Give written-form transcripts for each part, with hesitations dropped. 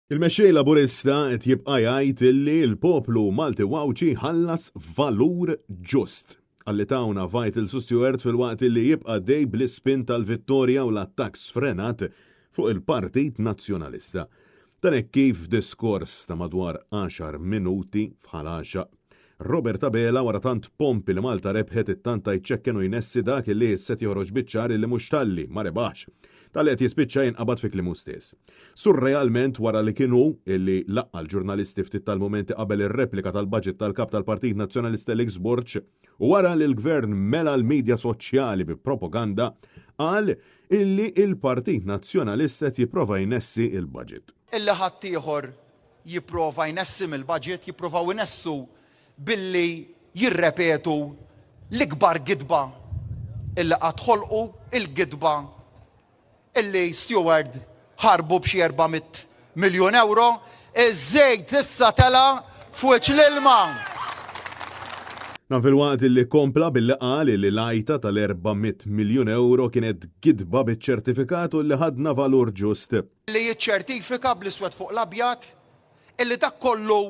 Il-Mexxej Laburista qed jibqa' jgħid illi l-poplu Malti u Għawdxi ħallas valur ġust għalli tawna Vitals u Steward filwaqt illi jibqa' għaddej bl-ispin tal-vittorja u l-attakk sfrenat fuq il-Partit Nazzjonalista. Dan hekk kif f'diskors ta' madwar għaxar minuti f'Ħal Għaxaq, Robert Abela wara tant pompi li Malta rebħet ittanta jċekken u jnessi dak illi issa qed joħroġ biċ-ċar illi mhux talli ma rebaħx, talli qed jispiċċa jinqabad fi kliemu stess. Surrealment wara li kien hu illi laqqa' l-ġurnalisti ftit tal-mumenti qabel ir-replika tal-budget tal-Kap tal-Partit Nazzjonalista Alex Borg u wara li l-Gvern mela l-media soċjali bi propaganda, qal illi il-Partit Nazzjonalista qed jipprova jnessi l-budget. Illi ħaddieħor jipprova jnessi mill-budget, jippruvaw inessu billi jirrepetu l-ikbar gidba illi qatt ħolqu, il-gidba illi Steward ħarbu b'xi 400 miljun ewro, iż-żejt issa tela' f'wiċċ l-ilma! Dan filwaqt illi kompla billi qal illi l-għajta tal-400 miljun ewro kienet gidba biċ-ċertifikat u li ħadna valur ġust. Li jiċċertifika bl-iswed fuq l-abjad illi dak kollu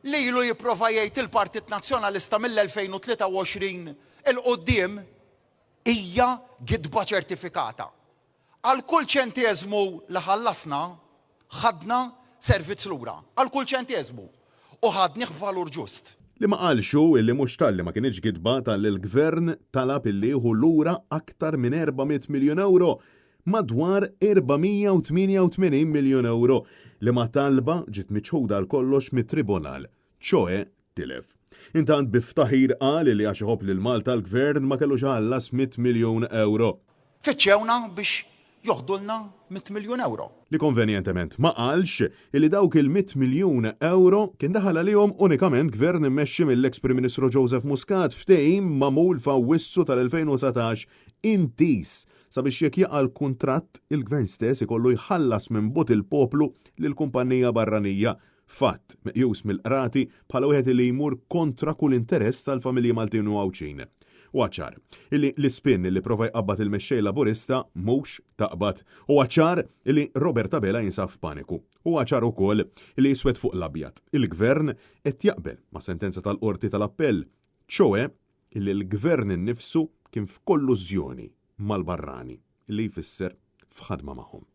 li ilu jipprova jgħid il-Partit Nazzjonalista mill-2023 'il quddiem hija gidba ċertifikata. Għal kull ċenteżmu li ħallasna, ħadna servizz lura. Għal kull ċenteżmu. U ħadnih b'valur ġust. Li ma qalx hu illi mhux talli ma kinitx gidba talli l-Gvern talab illi jieħu lura aktar minn 400 miljun ewro madwar 488 miljun ewro, liema talba ġiet miċħuda għal kollox mit-Tribunal, ċoe tilef. Intant bi ftaħir qal li għax iħobb lil Malta l-Gvern ma kellux iħallas mitt miljun ewro. Fittxewna biex joħdulna mitt miljun ewro. Li konvenjentement ma qalx illi dawk il-mitt miljun ewro kien daħal għalihom unikament Gvern immexxi mill-eks Prim Ministru Joseph Muscat ftehim magħmul f'Awwissu tal-2019 intiż sabiex jekk jaqa' l-kuntratt, il-Gvern stess ikollu jħallas minn but il-poplu lill-kumpannija barranija, fatt meqjus mill-qrati bħala wieħed li jmur kontra kull interess tal-familji Maltin u Għawdxin. Huwa ċar illi l-ispin li prova jqabbad il-Mexxej Laburista mhux taqbad. Huwa ċar illi Robert Abela jinsab f'paniku. Huwa ċar ukoll illi iswed fuq l-abjad, il-Gvern qed jaqbel mas-sentenza tal-Qorti tal-Appell, ċoe illi l-Gvern innifsu kien f'kollużjoni mal-barrani, li jfisser f'ħadma magħhom.